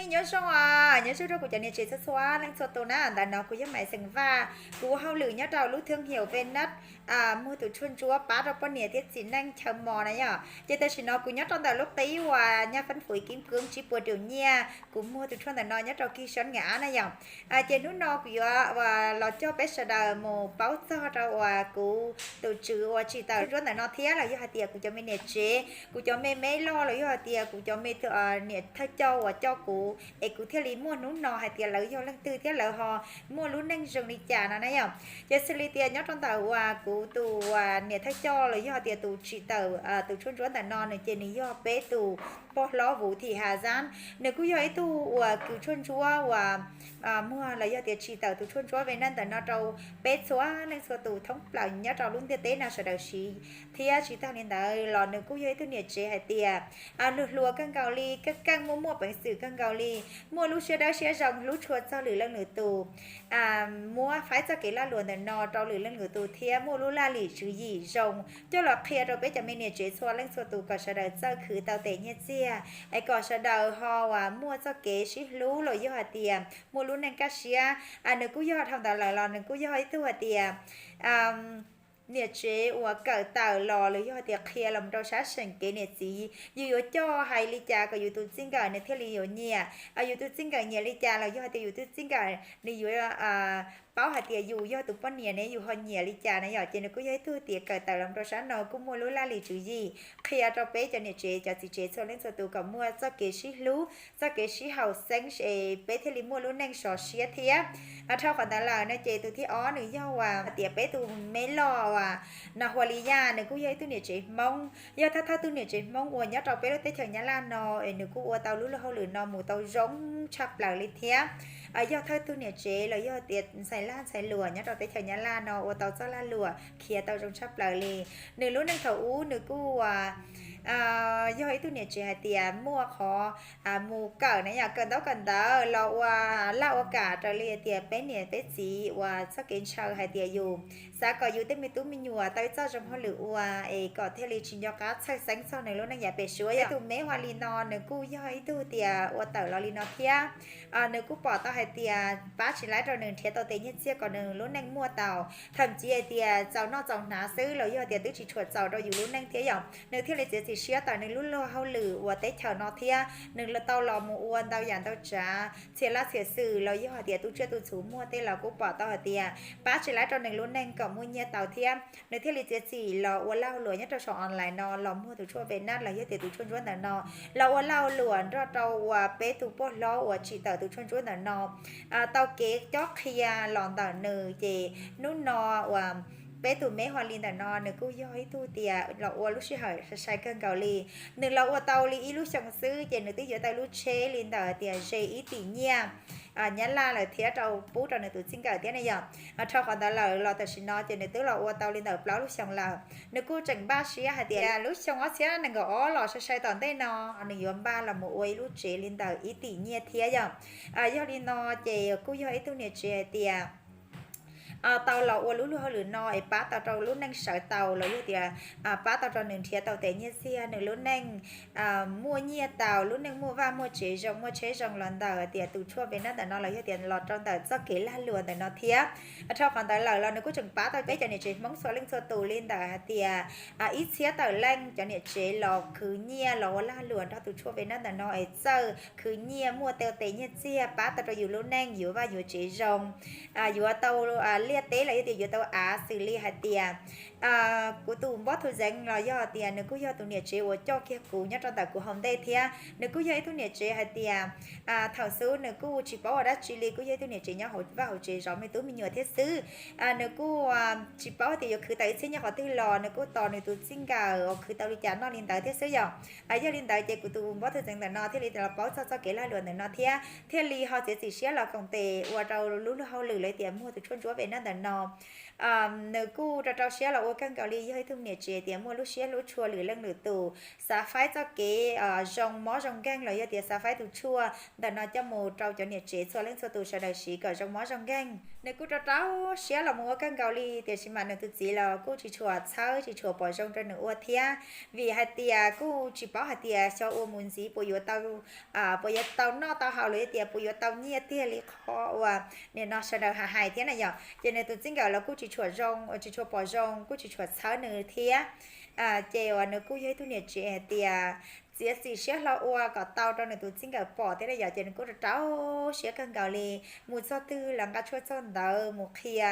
Nyob zoo, nyob zoo rau kuv cov niam tsev txhua txhua leej txhua tus na. Ntawm no kuv yog Maiv Xeem Vaj, kuv ua hauj lwm nyob rau lub thwv hiam Venus, muag tus tshuaj ntsuab pab rau poj niam thiab txiv neej chaw mos na yom. Ces tam sim no kuv nyob rau ntawm lub qib uas Nha Fab Fuv Kim Koob tsib puas rium nyiaj, kuv muag tus tshuaj ntawm no nyob rau Kis Xab Nga na yom. Ces hnub no kuv yuav los coj peb sawv daws mus paub txog rau uas kuv tus tswv uas tsim tawm tshuaj ntsuab ntawm no thiab los yog hais tias kuv cov me niam tsev, kuv cov me me loj los yog hais tias kuv cov me niam thawj coj uas coj kuv es kuv thiaj li muaj hnub no hais tias lawv yog leej twg thiab lawv ho muaj lub neej zoo li cas no na yom. Ces xws li tias nyob rau ntawm uas kuv tus niam thawj coj los yog hais tias tus tsim tawm tus tshuaj ntsuab ntawm no nws ces nws yog peb tus pog hlob Vuv Thim Has Zab. Nws kuj yog ib tug uas kws tshuaj ntsuab uas muag los yog tias tsim tawm tus tshuaj ntsuab Venus ntawm no rau peb txhua leej txhua tus thoob plaws nyob rau lub ntiaj teb no sawv daws siv. Thiab tsis tag li ntawd los nws kuj yog ib tug niam tsev hais tias luag hluas kawg nkaus li, keej keej muaj muaj peev xwm kawg nkaus li, muaj lub siab dawb siab zoo hlub tshua txog lwm leej lwm tus, muab faib txoj kev lag luam ntawm no rau lwm leej lwm tus thiab muaj lub laj lim tswv yim zoo coj los qhia rau peb cov me niam tsev txhua leej txhua tus kom sawv daws txawj khwv tau tes nyiaj txiag es kom sawv daws ho uas muaj txoj kev sib hlub los yog hais tias muaj lub neej kaj siab. Nws kuj yog dhau ntawd lawm los nws kuj yog ib tug hais tias niam tsev uas kawm tawm los los yog hais tias qhia los rau sab seem kev niam txiv, yus yuav coj hais li cas kom yus tus txij nkawm nws thiaj li yuav nyiam, yus tus txij nkawm nyiam li cas los yog hais tias yus tus txij nkawm nws yuav paub hais tias yus yog tus poj niam ne yus ho nyiam li cas na yom. Ces nws kuj yog ib tug tias kawm tawm los rau sab no kuj muaj lub laj lim tswv yim qhia rau peb cov niam tsev cov txiv tsev txhua leej txhua tus kom muaj txoj kev sib hlub txoj kev sib haum xeeb es peb thiaj li muaj lub neej sov siab thiab. Dhau qhov ntawd lawm no ces tus thib ob nws yog uas hais tias peb tus me loj uas Nas Huas Lis Yaj, nws kuj yog ib tug niam tsev Hmoob, yog thawj thawj tug niam tsev Hmoob uas nyob rau peb lub teb chaws Nyab Laj no es nws kuj ua tau lub luag hauj lwm no mus tau zoo tshaj plaws li thiab. Yog thawj tug niam tsev los yog tias ntxhais laj ntxhais luam nyob rau teb chaws Nyab Laj no ua tau txoj lag luam khiav tau zoo tshaj plaws li. Nws lub neej thaum ub nws kuj uas yog ib tug niam tsev hais tias muaj qhov mus kawm na yom, kawm ntaub kawm ntawv los ua laj ua kam raws li hais tias peb niam peb txiv uas txoj kev ntshaw hais tias yus xav kom yus tej me tub me nyuam tau ib txoj zoo hauj lwm ua es kom thiaj li tsis nco qab txhawj xeeb txog nws lub neej yav pem suab. Yog tus me Huas Lis no nws kuj yog ib tug tias ua tawm los li no thiab. Nws kuj pom tau hais tias pab tsis laib rau nws nrhiav tau tes nyiaj txiag kom nws lub neej muaj tau, tham ntxiv hais tias txaus noj txaus hnav xwb los yog tias twb tsis tshua txaus rau yus lub neej thiab yom. Nws thiaj li txiav txim siab tawm nws lub luag hauj lwm uas teb chaws no thiab nws tau los mus ua ntau yam ntau tsav txhia laj txhia xwm los yog hais tias tu tsiaj tu txhuv muag tej los kuj pom tau hais tias pab tsis laib rau nws lub neej kom muaj nyiaj tau thiab. Nws thiaj li txiav txim los ua lag luam nyob rau saum online no los muag tus tshuaj Venus los yog tias tus tshuaj ntsuab ntawm no los ua lag luam nrog rau uas peb tus pog hlob uas tsim tawm tus tshuaj ntsuab ntawm no tau kev cob qhia los ntawm nws. Ces hnub no uas peb tus me Huas Lis ntawm no nws kuj yog ib tug tias los ua lub sij hawm sai sai kawg nkaus li. Nws los ua tau li ib lub xyoo xwb ces nws twb yuav tau lub tsheb li ntawm tias ze ib tim nyiaj Nyab Laj lawm thiab rau pub rau nws tus txij nkawm thiab ne yom. Dhau qhov ntawd lawm los tam sim no ces nws twb los ua tau li ntawm plaub lub xyoo lawm. Nws kuj tseem npaj siab hais tias lub xyoo ob txhiab nees nkaum ob los sai sai tom ntej no nws yuav npaj los mus ua ib lub tsev li ntawm ib tim nyiaj thiab yom. Yog li no ces kuj yog ib tug niam tsev hais tias tau los ua lub luag hauj lwm no es pab tau rau lub neej sawv tau los yog tias pab tau rau nws nrhiav tau tes nyiaj txiag, nws lub neej muaj nyiaj tau, lub neej muaj vaj muaj tsev zoo, muaj tsheb zoo los ntawm tias tus tshuaj Venus ntawm no los yog tias los rau ntawm txoj kev lag luam ntawm no thiab. Dhau qhov ntawd lawm los nws kuj tseem pab tau peb cov niam tsev Hmoob txhua leej txhua tus li ntawm hais tias ib txhiab tawm leej cov niam tsev los khwv nyiaj los ua lag luam nrog tus tshuaj Venus ntawm no es txawj khwv nyiaj muaj tau tes nyiaj txiag pab tau rau yus lub neej yuav vaj yuav tsev zoo, yuav tau liaj teb los yog tias yuav tau av xws li hais tias kuv tus npob thu zeev los yog tias nws kuj yog tus niam tsev uas coj kiag kuv nyob rau ntawm kuv hauv ntej thiab. Nws kuj yog ib tug niam tsev hais tias thaum xub nws kuj tsis paub ua dab tsi li, kuj yog ib tug niam tsev nyob hauv vaj hauv tsev zov me tub me nyuam thiab xwb. Nws kuj tsis paub tias yuav khwv tau ib txhiab nyiaj qhov twg los nws kuj tos nws tus txij nkawm uas khwv tau li cas noj li ntawd thiab xwb yom. Yog li ntawd ces kuv tus npob thu zeev ntawm no thiaj li los paub txog txoj kev lag luam ntawm no thiab thiaj li ho txiav txim siab los koom tes ua rau lub luag hauj lwm los tias muag tus tshuaj ntsuab Venus ntawm no Nws kuj rau rau siab los ua kawg nkaus li, yog ib tug niam tsev tias muaj lub siab hlub tshua lwm leej lwm tus, xav faib txoj kev zoo mob zoo nkeeg los yog tias xav faib tus tshuaj ntawm no coj mus rau cov niam tsev txhua leej txhua tus sawv daws siv kom zoo mob zoo nkeeg. Nws kuj rau rau siab los mus ua kawg nkaus li, tiam sis mas nws tus txiv los kuj tsis tshua txhawb tsis tshua pom zoo rau nws ua thiab, vim hais tias kuj tsis paub hais tias xyov ua mus ntxiv puas yuav tau puas yuav tau noj tau haus los yog tias puas yuav tau nyiaj tiag li qhov uas nim no sawv daws hais hais thiab na yom. Ces nws tus txij nkawm los kuj tsis tshua zoo, tsis tshua pom zoo, kuj tsis tshua txhawb nws thiab. Ces uas nws kuj yog ib tug niam tsev hais tias txiav txim siab hlo ua kom tau rau nws tus txij nkawm pom thiab na yom. Ces nws kuj rau rau siab kawg nkaus li, mus txog twg los nqa tshuaj txog ntawd mus qhia,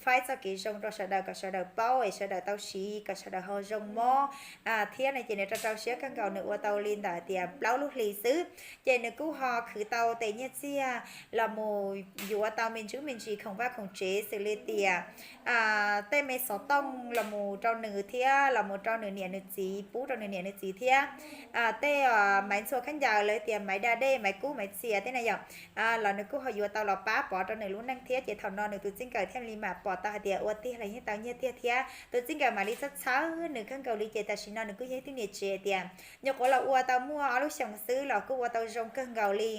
faib txoj kev zoo rau sawv daws kom sawv daws paub es sawv daws tau siv kom sawv daws ho zoo mob thiab no. Ces nws rau rau siab kawg nkaus, nws ua tau li ntawm tias plaub lub hlis xwb, ces nws kuj ho khwv tau tes nyiaj txiag los mus yuav tau me ntsis me ntsis khoom vaj khoom tsev xws li tias tej me xov tooj los mus rau nws thiab los mus rau nws niam nws txiv, pub rau nws niam nws txiv thiab tej maiv ntxhua khaub ncaws los tias maiv da dej maiv kub maiv txias tej na yom, los nws kuj ho yuav tau los pab pov rau nws lub neej thiab. Ces thaum no nws tus txij nkawm thiaj li mam pom tau hais tias ua tiag los yeej tau nyiaj tiag thiab, tus txij nkawm mam li txhawb txhawb nws kawg nkaus li. Ces tam sim no nws kuj yog ib tug niam tsev tias nyuam qhuav los ua tau muaj ob lub xyoos xwb los kuj ua tau zoo kawg nkaus li,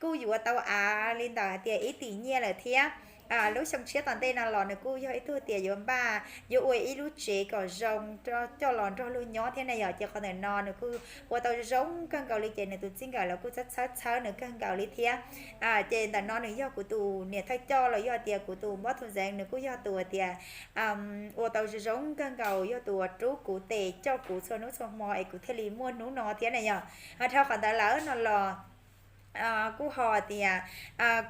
kuj yuav tau av li ntawm hais tias ib tim nyiaj lawm thiab. Lub xyoo tshiab tom ntej no los nws kuj yog ib tug tias yuav npaj yuav ua ib lub tsev kom zoo coj los nrog luag nyob thiab na yom. Ces qhov ntawm no nws kuj ua tau zoo kawg nkaus li, ces nws tus txij nkawm los kuj txhawb txhawb txhawb nws kawg nkaus li thiab. Ces ntawm no nws yog kuv tus niam thawj coj los yog tias kuv tus npob tus zeev, nws kuj yog tus tias ua tau zoo zoo kawg nkaus, yog tus uas rub kuv tes coj kuv txhua hnub txhua hmo es kuv thiaj li muaj hnub no thiab na yom. Dhau qhov ntawd lawm no los kuj ho tias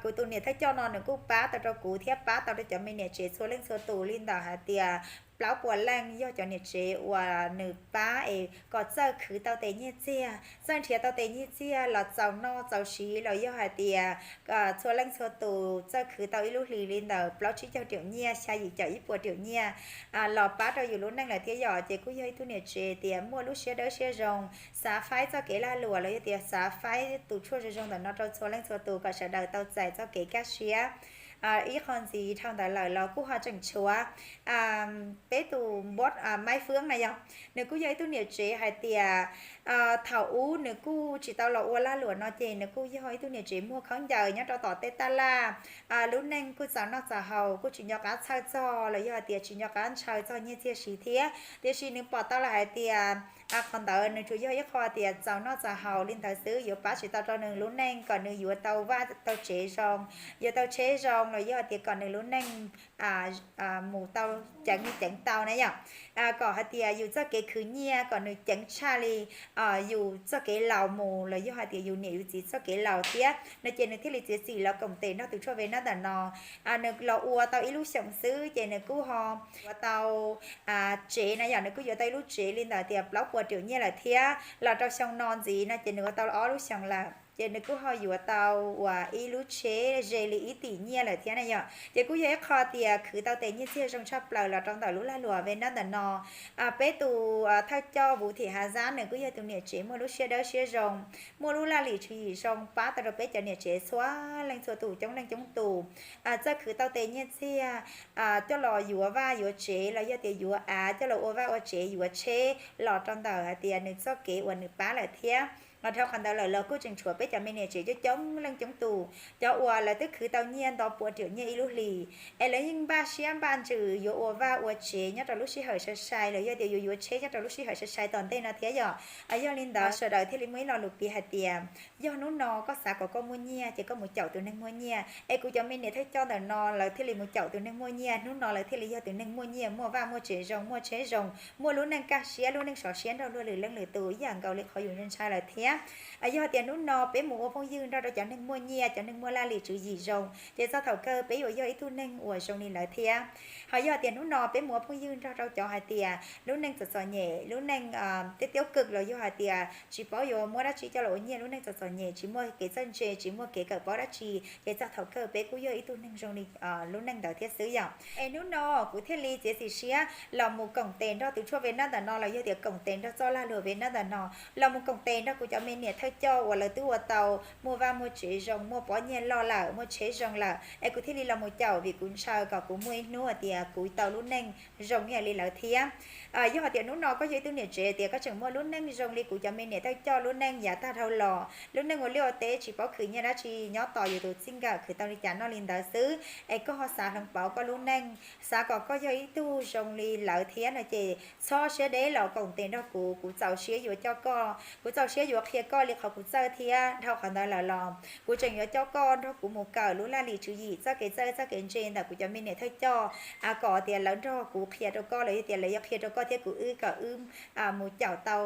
kuv tus niam thawj coj no nws kuj pab tau rau kuv thiab pab tau rau cov me niam tsev txhua leej txhua tus li ntawm hais tias plaub puas leej yog cov niam tsev uas nws pab es kom txawj khwv tau tes nyiaj txiag, txawj nrhiav tau tes nyiaj txiag los txaus noj txaus siv los yog hais tias txhua leej txhua tus txawj khwv tau ib lub hlis li ntawm plaub tsib caug riaum nyiaj, xya yim caum ib puas riaum nyiaj los pab rau yus lub neej lawm thiab yom. Ces kuj yog ib tug niam tsev tias muaj lub siab dawb siab zoo, xav faib txoj kev lag luam los yog tias xav faib tus tshuaj zoo zoo ntawm no rau txhua leej txhua tus kom sawv daws tau txais txoj kev kaj siab. Ib qho ntxiv dhau ntawd lawm los kuj ho tseem tshuav peb tus npob Maiv Fwb na yom. Nws kuj yog ib tug niam tsev hais tias thaum ub nws kuj tsis tau los ua lag luam no ces nws kuj yog ib tug niam tsev muag khaub ncaws nyob rau tom tej taj laj, lub neej kuj txaus noj txaus haus, kuj tsis nco qab txhawj txog los yog hais tias tsis nco qab ntshaw txog nyiaj txiag siv thiab. Tiam sis nws pom tau los hais tias qhov ntawd nws tsuas yog ib qho tias txaus noj txaus haus li ntawd xwb, yuav pab tsis tau rau nws lub neej kom nws yuav tau vaj tau tsev zoo, yuav tau tsheb zoo los yog hais tias kom nws lub neej mus tau ceev li ceev tau na yom. Kom hais tias yus txoj kev khwv nyiaj kom nws ceev tshaj li yus txoj kev laus mus los yog hais tias yus niam yus txiv txoj kev laus thiab no. Ces nws thiaj li txiav txim los koom tes nrog tus tshuaj Venab ntawm no. Nws los ua tau ib lub xyoos xwb ces nws kuj ho yuav tau tsev na yom, nws kuj yuav tau ib lub tsev li ntawm tias plaub puas riaum nyiaj lawm thiab. Los rau xyoo no ntxiv no ces nws ua tau ob lub xyoos lawm ces nws kuj ho yuav tau uas ib lub tsheb ze li ib tim nyiaj lawm thiab na yom. Ces kuj yog ib qho tias khwv tau tes nyiaj txiag zoo tshaj plaws los rau ntawm lub lag luam Venab ntawm no. Peb tus thawj coj Vuv Thim Hav Zab nws kuj yog tus niam tsev muaj lub siab dawb siab zoo, muaj lub laj lim tswv yim zoo pab tau rau peb cov niam tsev txhua leej txhua tus coob leej coob tus txawj khwv tau tes nyiaj txiag coj los yuav vaj yuav tsev los yog tias yuav av coj los ua vaj ua tsev, yuav tsheb los rau ntawm hais tias nws txoj kev uas nws pab lawm thiab. Dhau qhov ntawd lawm los kuj tseem tshuav peb cov me niam tsev coob coob leej coob tus, cov uas lawv twb khwv tau nyiaj nto puas riaum nyiaj ib lub hlis es lawv yeej npaj siab npaj ntsws yuav ua vaj ua tsev nyob rau lub sij hawm sai sai los yog tias yuav yuav tsheb nyob rau lub sij hawm sai sai tom ntej no thiab yom. Yog li ntawd sawv daws thiaj li muaj ib lo lus piv hais tias yog hnub no koj xav kom koj muaj nyiaj ces koj mus caum tus neeg muaj nyiaj, es kuv cov me niam thawj coj ntawm no lawv thiaj li mus caum tus neeg muaj nyiaj, hnub no lawv thiaj li yog tus neeg muaj nyiaj, muaj vaj muaj tsev zoo, muaj tsheb zoo, muaj lub neej kaj siab lub neej sov siab nrog luag lwm leej lwm tus ib yam nkaus li qhov yus ntshai lawm thiab. Yog tias hnub no peb mus ua phooj ywg nrog rau cov neeg muaj nyiaj cov neeg muaj laj lim tswv yim zoo ces txog thaum kawg peb yuav yog ib tug neeg uas zoo li lawv thiab. Ho yog tias hnub no peb mus ua phooj ywg nrog rau cov hais tias lub neej txom txom nyem, lub neej tiab tiab kawg los yog hais tias tsis paub yuav muab dab tsi coj los ua nyiaj, lub neej txom txom nyem tsis muaj kev txawj ntse tsis muaj kev kawm paub dab tsi ces txog thaum kawg peb kuj yog ib tug neeg zoo li lub neej ntawd thiab xwb yom. Es hnub no kuv thiaj li txiav txim siab los mus koom tes nrog tus tshuaj Venab ntawm no los yog tias koom tes nrog txoj lag luam Venab ntawm no, los mus koom tes nrog kuv cov me niam thawj coj uas lawv twb ua tau muaj vaj muaj tsev zoo, muaj pob nyiaj loj lawm, muaj tsheb zoo lawm, es kuv thiaj li los mus caum vim kuv ntshaw kom kuv muaj ib hnub hais tias kuv tau lub neej zoo ib yam li lawv thiab. Yog hais tias hnub no koj yog ib tug niam tsev tias koj tseem muaj lub neej zoo li kuv cov me niam thawj coj lub neej yav tag dhau los, lub neej ua liaj ua teb tsis paub khwv nyiaj dab tsi, nyob tos yus tus txij nkawm khwv tau li cas noj li ntawd xwb, es koj ho xav hloov pauv koj lub neej, xav kom koj yog ib tug zoo li lawv thiab no ces txhob siab deb los koom tes nrog kuv, kuv txaus siab yuav coj koj, kuv txaus siab yuav qhia koj li qhov kuv txawj thiab. Dhau qhov ntawd lawm los kuv tseem yuav coj koj nrog kuv mus kawm lub laj lim tswv yim, txoj kev txawj txoj kev ntse ntawm kuv cov me niam thawj coj, kom tias lawv nrog kuv qhia rau koj los yog tias lawv yuav qhia rau koj thiab kuv wb kom wb mus caum tau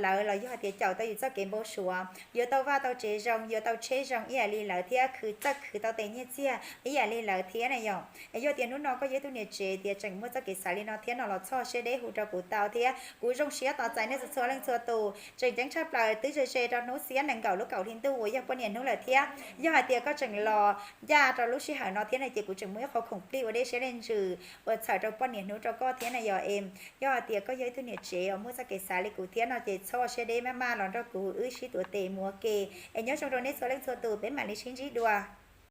lawv los yog hais tias caum tau yus txoj kev npau suav, yuav tau vaj tau tsev zoo, yuav tau tsheb zoo ib yam li lawv thiab khwv txawj khwv tau tes nyiaj txiag ib yam li lawv thiab na yom. Yog tias hnub no koj yog ib tug niam tsev tias tseem muaj txoj kev xav li no thiab no los txhob siab deb hu rau kuv tau thiab. Kuv zoo siab tos txais nej txhua leej txhua tus, tseem ceeb tshaj plaws twb ze ze rau hnub xiab nees nkaum lub kaum hli ntuj uas yog poj niam hnub lawm thiab. Yog hais tias koj tseem los ncaj rau lub sij hawm no thiab no ces kuv tseem muaj ib qho khoom plig ua dej siab dej ntsws uas txhawm rau poj niam hnub rau koj thiab na yom. Yog hais tias koj yog ib tug niam tsev uas muaj txoj kev xav li kuv thiab no ces txhob siab deb maj maj los nrog kuv wb sib tuav tes mus ua ke. Es nyob zoo rau nej txhua leej txhua tus, peb mam li sib ntsib dua.